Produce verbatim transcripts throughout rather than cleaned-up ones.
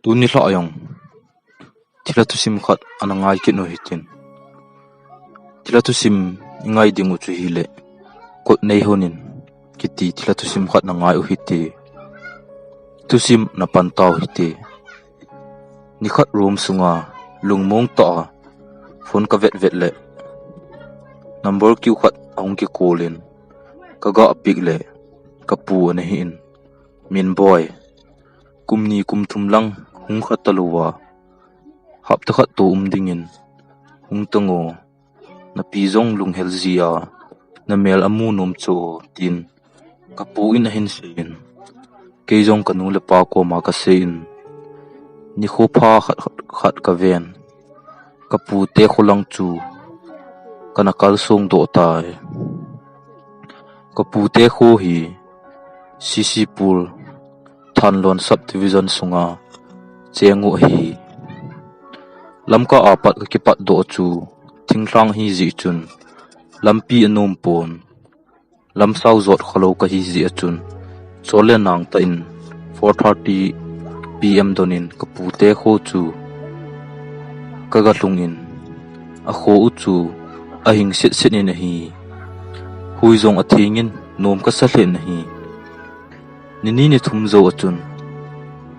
Tuni lhah jong thilha thusim khat ana ngai kit u hitin. Thilha thusim i ngai ding u chu hile, Kot Nei Hon In kiti thilha thusim khat na ngai u hite. Thusim na pan tau hite. Nikhat room sunga lungmong tah a phone ka vet vet le, number kiu khat ahung kicall in, ka ga pick le, ka pu ana hi in, "Minboi, kum ni kum thum lang hung kha talou a, hapta khat tou um dingin hung tang o, na pi jong lunghel ji a, na mel amu nom chu o," tin ka pu in ahin seiyin, kei jong ka nu le pa koma ka seiyin, nikho pha khat, khat, khat ka ven, ka pute kho lang chu kana kalsong doh tai. Ka pute kho hi C C Pur, Thanlon Subdivision sunga cheng u ahi. Lamka apat ka kipat doh chu thinglhang hi jeh chun lampi anom pon. Lamsao jot khalou ka hi jeh a chun, chol le nang tah in four thirty P M don in ka pute kho chu ka ga lhung in, akho u chu ahing set set in ahi. Hui jong atheng in nom ka sa lheh in ahi. Ni ni ni thum jou a chun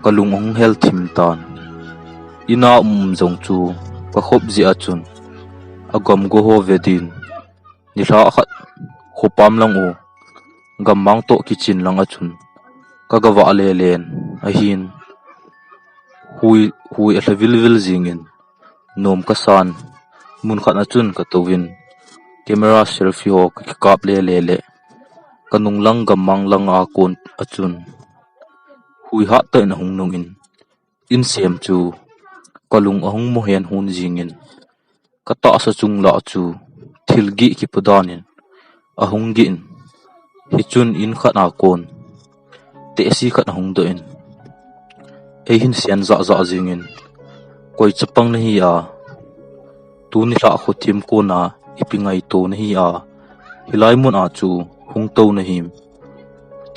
ka lung ahung hel thim tan. Ina um um jong chu ka khop jeh a chun, agam go ho ve din, nilhah khat khopam lang u gammang toh kichin lang a chun ka ga vah le len ahin, hui, hui alha vil vil jing in, nom ka san. Mun khat a chun ka tou in, camera selfie ho ka kikap le le le, ka nung lang gammang lang a kon a chun hui hat tah in ahung nung in, insem chu ka lung ahung mo hen hun jing in, ka tahsa chung lah chu thil gih kipu dan in ahung gih in, hichun in khat a kon tehse khat ahung doh in, ei hin sen jah jah jing in, "Koi chapang na hi a, tuni lhah kho thim kon a ipi ngaito na hi a, hilai mun a chu hung tou na him?"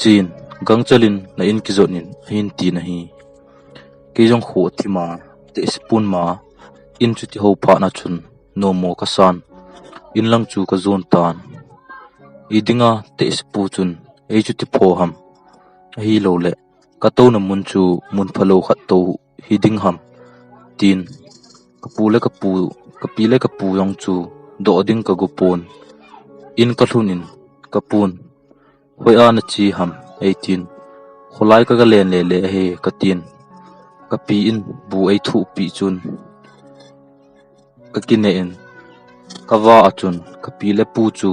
Chin, gangchel in na in kijot in ahin ti na hi. Kei jong kho thim a, tehse pun ma, in chuti ho phat na chun nom mo ka san. In lang chu ka jon tan. I dinga tehse pu chun ei chuti pho ham, ahilou le ka touna mun chu mun phalou khat tou hi ding ham, tin ka pu le ka pu, ka pi le ka pu jong chu doh ding ka go pon. In ka lhun in ka pun, "Hoi a na che ham?" ei tin. "Kholai ka ga len le le ahi," ka tin. Ka pi in bu ei thuh pi chun ka kine in, ka va a chun ka pi le pu chu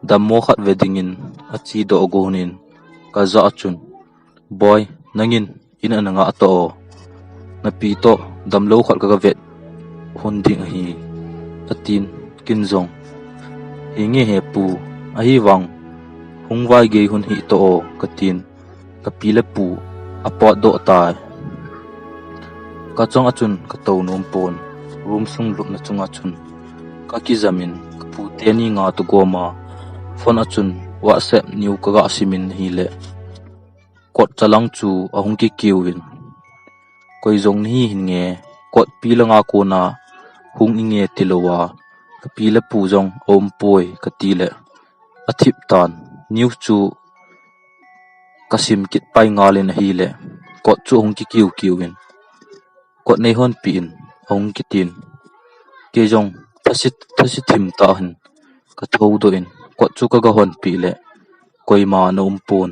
dammo khat ve ding in ache doh go hun in ka ja a chun, "Boi, nangin in ana ngah tah o, na pi toh damlou khat ka ga vet hun ding ahi," atin, kin jong, "Hi nge he pu, ahivang hung vai gei hun hi tah o," ka tin, ka pi le pu apot doh tai. Ka chang a chun ka tou nom pon, room sung lupna chunga chun ka kijam in ka pu teni nga tu gom a, phone a chun WhatsApp niu ka ga sim in ahile, Kot chalang chu ahung kikiu in, "Koi jong nahi hin nge, Kot pi langa kona hung inge tilou a, ka pi le pu jong aum poi," ka ti le, athip tan. News chu ka sim kit pai ngal in ahile, Kot chu ahung kikiu kiu in, "Kot nei hon pi in," ahung kitin. Kei jong thase, thase thim tah hin ka thou doh in, Kot chu ka ga hon pi le, koima ana um pon.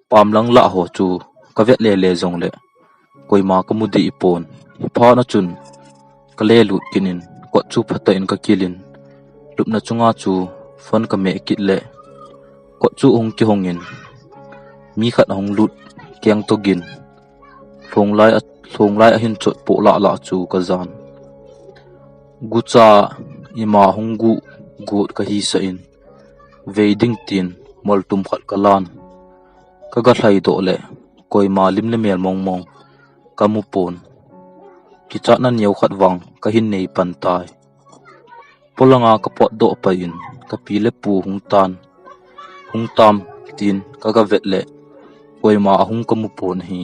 Pam lang lah ho chu ka vet le le jong le, koima ka mu dih pon. Hi phat na chun ka le lut kit in, Kot chu phatah in ka kil in, lupna chunga chu phone ka meh kit le, Kot chu ahung kihong in, mi khat ahung lut keng to gin, lhong lai a, lhong lai a hin chot poh lah lah chu ka jan. Gucha ima hung gu gut ka hisah in, vei ding tin moltum khat ka lan. Ka ga lhai doh le, koima lim le mel mong mong ka mu pon. Kichatna neo khat vang ka hin nei pan tai. Polanga ka pot doh pai in, ka pi le pu hung tan, hung tam tin ka ga vet le, koima ahung ka mu pon ahi.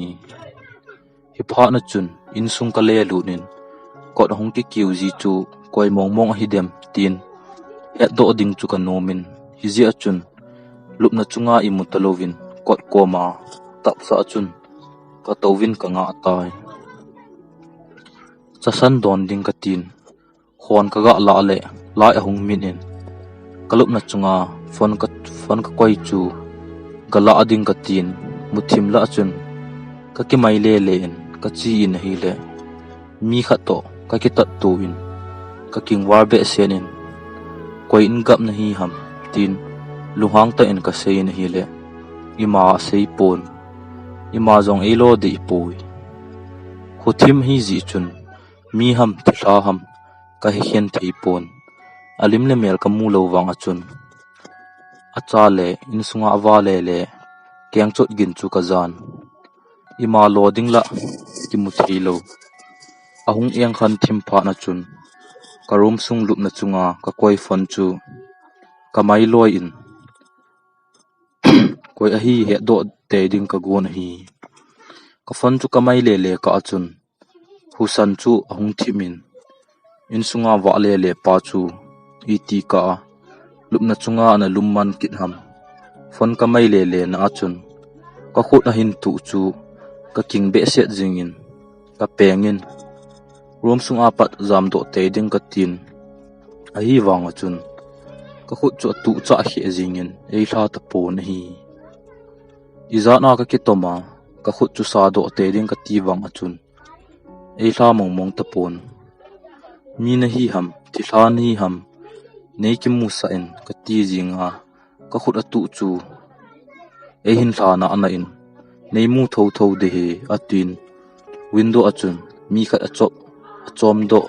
Hiphat na chun insung ka lelut in, kot ahung kikiu ji chu koi mong mong ahi dem tin hetdoh ding chu ka nom in, hijeh a chun lupna chunga imu talouvin kot koma tapsa a chun ka touvin ka ngah tai. Chasan don ding ka tin, hon ka gah lah le, lai ahung min in, ka lupna chunga phone ka, phone ka koi chu ka lah ding ka tin, muthim lah chun ka kimai lele in ka che in ahile, mi khat toh ka kitat to in, ka kingvar behseh in, koi in gap na hi ham tin, lunghang tah in ka sei in ahile, ima asei pon, ima jong eilo dei poi. Khothim hi jeh chun, mi ham, thilha ham, ka hekhen thei pon. Alim le mel ka mu lou vang a chun, acha le, insunga ava lele, kengchot gin chu ka jan. Ima lo ding lah kimu thei lou. Ahung eng khan thim phat na chun, ka room sung lupna chunga ka koi phone chu ka mai loi in, koi ahi hetdoh tei ding ka gon ahi. Ka phone chu ka mai lele kah a chun, husan chu ahung thim in, insunga vah lele pa chu iti kah a, lupna chunga ana lum man kit ham. Phone ka mai lele na a chun, ka khut ahin tuh chu ka king behseh jing in, ka peng in, room sunga pat jamdoh tei ding ka tin, ahivang a chun, ka khut chu atuh chah kheh jing in, eilha tapon ahi. Ijat a ka kitom a, ka khut chu sadoh tei ding ka ti vang a chun, eilha mong mong tapon. Mi na hi ham, thilha na hi ham, nei kimusah in ka ti jing a, ka khut atuh chu eihin lha na ana in, nei mu tho tho ding ahi, atin, window a chun mi khat achop, achomdoh,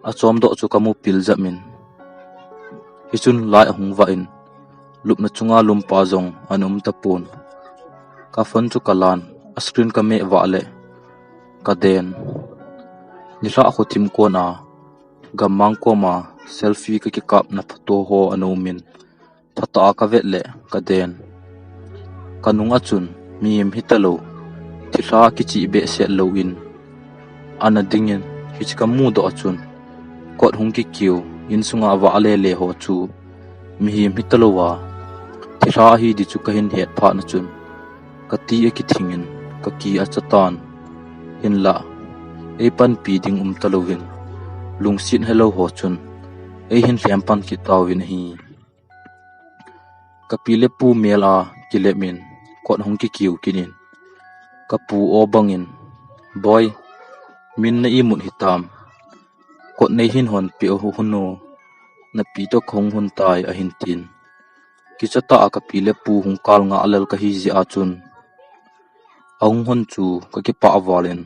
achomdoh chu ka mu pil jep in. Hichun lai ahung vah in, lupna chunga lumpa jong ana um tapon. Ka phone chu ka lan, a screen ka meh vah le, ka den. Nilhah khothim kon a, gammang koma selfie ka kikapna photo ho ana um in, phatah a ka vet le ka den. Ka nung a chun mihem hitalou, thilha kichih behseh lou in ana ding in, hiche ka mudoh a chun kot hung kikiu, insunga vah lele ho chu mihem hitalou a, thilha ahi ding chu ka hin het phat na chun, ka ti akithing in, ka ki acha tan. Hinlah, eipanpi ding um talou in, lungset helou ho chun eihin lhem pan kit tauvin ahi. Ka pi le pu mel a kilep in, kot hung kikiu kit in, ka pu o bang in, "Boi, min na imut hitam? Kot nei hin honpeh u hon o, na pi toh kahung hon tai," ahin tin. Kichatah a ka pi le pu hung kal ngah lel kahi jeh a chun, ahung hon chu ka kipah val in,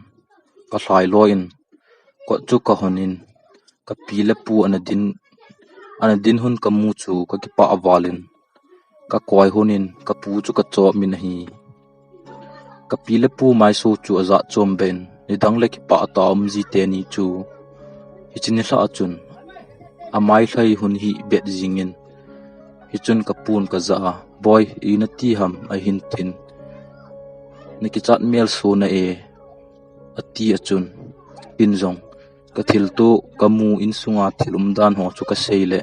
ka lhai loi in, kot chu ka hon in, ka pi le pu ana din, ana din hon ka mu chu ka kipah val in, ka koi hon in, ka pu chu ka chop min ahi. Ka pi le pu maiso chu ajat chom ben, nidang le kipah tah a um ji teni chu, hiche nilhah a chun, amai lhai hon hi bet jing in, hichun ka pun ka jah a, "Boi, ina ti ham?" ahin tin. "Na kichat mel so na e," ati a chun, ken jong ka thil toh ka mu, insunga thil umdan ho chu ka sei le,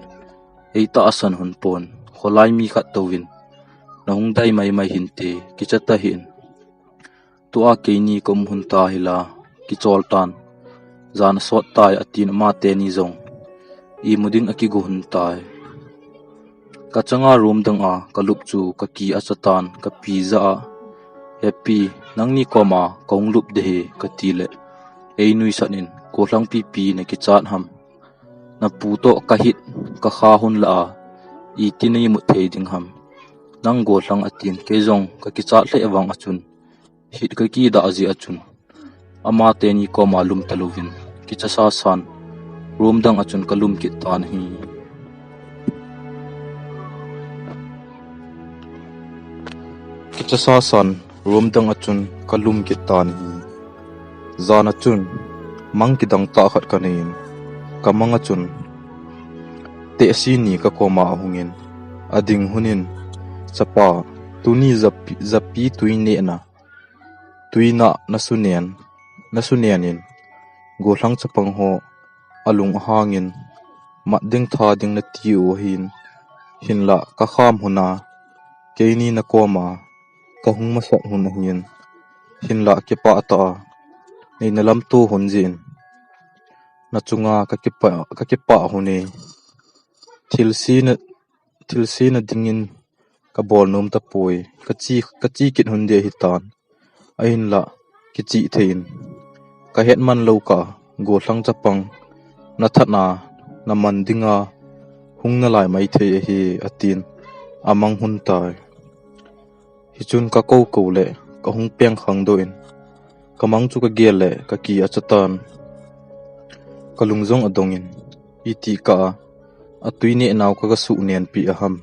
eitahsan hon pon, kholai mi khat touvin, "Na hung dai maimai hinte, kicha tahih in. Tua keini ka um hon ta hila, kichol tan, jan asot tai," atin, amateni jong imu ding akigo hon tai. Ka changa room dang a ka lup chu ka ki acha tan, ka pi jah a, "He pi, nangni koma kahung lup ding ahi," kati le, einuisat in, "Gollhang pipi na kichat ham? Na pu toh ka hit, ka kha hon lah a, iti na imut thei ding ham? Nang gollhang," atin, kei jong ka kichat lheh vang a chun, hit ka kidah jeh a chun, amateni koma lum talouvin, kicha sasan, room dang a chun ka lum kit tan ahi. Kicha sasan, room dang a chun ka lum kit tan ahi. Jan a chun, mang kidang tah khat ka nei in, ka mang a chun, tehse ni ka koma ahung in, ading hon in, "Chapa, tuni japi, japi tui nehna, Tuina na sunen, na sunen in, gollhang chapang ho alung ahangin, mat ding tha ding nati u ahin, hinlah ka kham huna, keini na koma ka hung masat hun ahin, hinlah kipah tah a neina lamto hun jin, na chunga ka kipah, ka kipah hun e. Thilse na, thilse na dingin ka bol nom tapoi, ka chi, ka chi kit hun dia hitan. Ahinlah, kichih thei in. Ka het man lou ka, gollhang chapang, na that na, na man dinga, hung nalai mai thei ahi, atin, amang hun tai. Hichun ka kou kou le, ka hung peng khang doh in. Ka mang chu ka gel le, ka ki acha tan. Ka lung jong adong in, iti kah a, atui neh nau ka ga suh nen pi aham.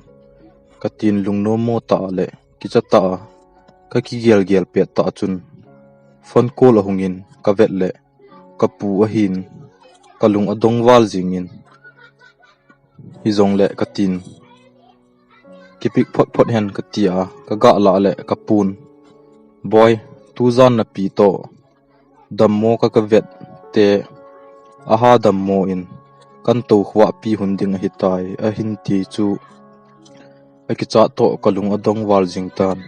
Ka tin lungnom mo tah le, kicha tah a, ka kigel gel pet tah chun. Phone call ahung in, ka vet le, ka pu ahin, ka lung adong val jing in. Hijongle ka tin. Kipik phot phot hen ka ti a, ka ga lah le ka pun. Boi, tujan na pi to. Dammo ka ka vet te. Aha dammo in. Kan to khua pi hun ding ahi tai, ahin ti chu. A kichat to ka lung adong val jing tan.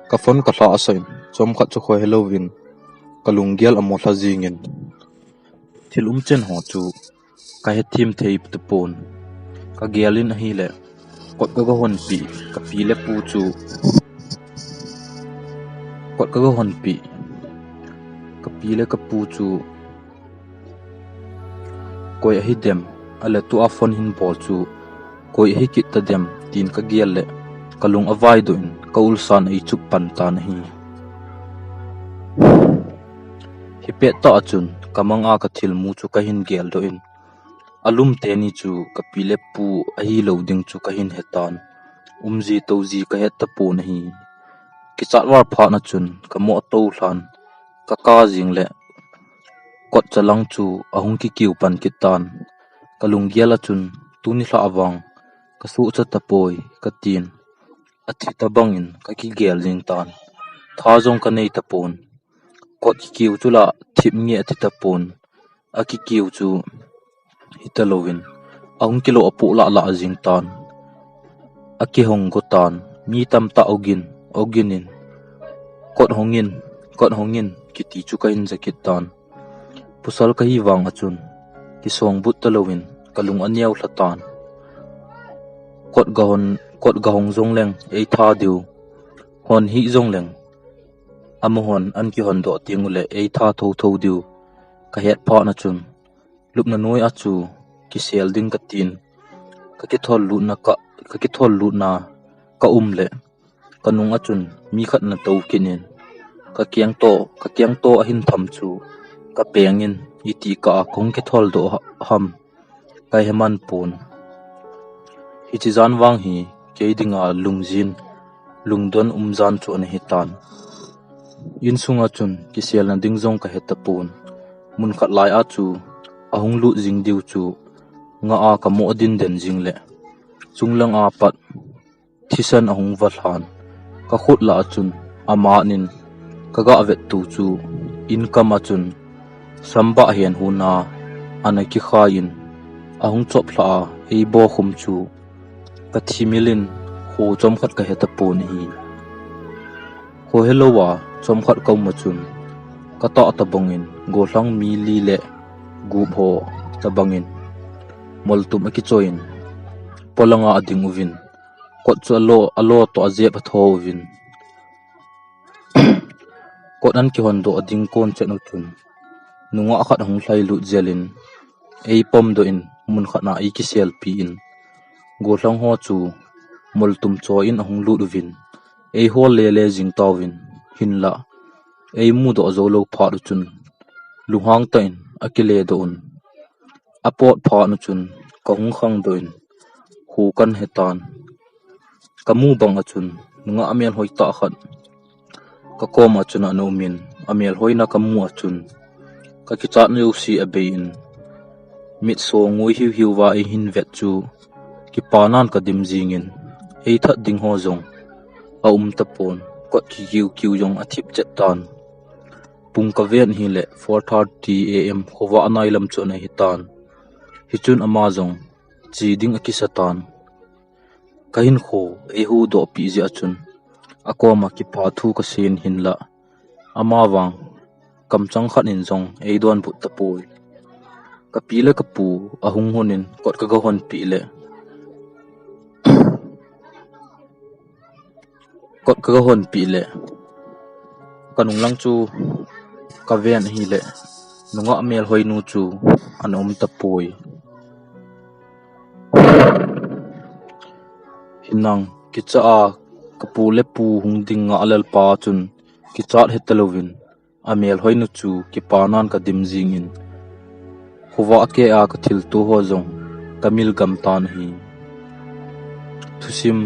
Ka phone ka hla asa in, chomkhat chu khoi hello vin. Ka lunggel amo hla jing in. Thil um chen ho chu. Ka he thim thei tapon. Ka gel in ahile. Kot ka ga hon pi, ka pi le pu chu. Kot ka ga hon pi. Ka pi le ka pu chu. Koi ahi dem, ale tu a phone hin bol chu. Koi ahi kit ta dem, tin ka gel le. Ka lung avai doh in, ka ulsan ei chup pan tan ahi. Hi pet tah a chun, ka mang a ka thil mu chu ka hin gel doh in. Alum teni chu ka pi le pu ahi lo ding chu ka hin he tan. Umji toji ka het tapon ahi. Kichat val phat na chun ka mo to hlan ka ka jing le kot chalang chu ahung kikiu pan kit tan. Ka lunggel a chun tuni hla vang ka suh cha tapoi ka tin. Athi tabang in ka kigel jing tan. Tha jong ka nei tapon. Kot kikiu chu la thip nge athi tapon. A kikiu chu hita louvin. Ahung kilo apu la la jing tan. A kihong go tan. Mi tam ta ogin, ogin in. Kot hongin, kot hongin, kiti chu ka hin jakit tan. Pasal ka hi vang a chun. Kisong but ta louvin, ka lung a niau hla tan. Kot ga hon, kot ga hong jong leng, ei tha diu. Hon hi jong leng. Amahon an kihon doh ting u le ei tha tho tho diu. Ka het phat na chun. Lupna noi a chu kisel ding ka tin. Ka kithol lutna ka, ka kithol lutna ka um le. Ka nung a chun mi khat na to kinin. Ka kiang to, ka kiang to a hin tham chu. Ka peng in iti ka a kong kithol doh ha-, ham. Ka he man pon. Hichi jan vang hi kei dinga lungjin, lungdon um jan chu ana hi tan. Insunga chun kiselna ding jong ka he tapon. Mun khat lai a chu ahung lut jing diu chu nga a ka mo din den jing le. Chunglang a pat thisan ahung va hlan. Ka khut la a chun ama nin ka ga vet tu chu in kam a chun samba hen huna ana kikhai in ahung chop hla a ei bo khum chu ka thimil in ho chomkhat ka he tapon hi. Ho hello a chomkhat ka um a chun ka ta tabang in gollhang mi li le gup ho tabang in moltum a kichoi in polanga a ding uvin. Kot chu alo, alo to a jep a tho uvin. Kot an kihon doh a ding kon chen u chun. Nunga khat hung hlai lut jel in. Ei pom doh in mun khat na ei kiselpi in. Gollhang ho chu moltum choi in ahung lut uvin. Ei hol le le jing tauvin. Hinla. Ei mu doh jo lo phat u chun. Lunghang ta in a kile doh un. A pot phat na chun ka hung khang doh in, hu kan he tan. Ka mu bang a chun, nunga a mel hoi ta khat. Ka kom a chun ana um in, a mel hoina ka mu a chun. Ka kichat na jouse a bei in, mit so ngui hiu hiu va ei hin vet chu, kipa nan ka dim jing in, ei that ding ho jong, a um tapon. Kot kikiu kiu jong athip chet tan. Pung kaven hile four thirty A M khovah anai lam chu ana hitan. Hichun ama jong che ding akisa tan. Kahinkho eihuhdoh peh jeh a chun akoma kipa thu kasei in hinlah, ama vang kamchang khat in jong eidonbut tapoi. Kapi le kapu ahung hon in kot kagahon peh le kot kagahon peh le kanung lang chu kaven hile nungah melhoinu chu ana um tapoi. Hinang kicha a kapu le pu hung ding ngah lel pa chun kichat hetalouvin amelhoinu chu kipanan kadim jingin, khovah keh a kathilto ho jong kamil gam tan ahi. Thusim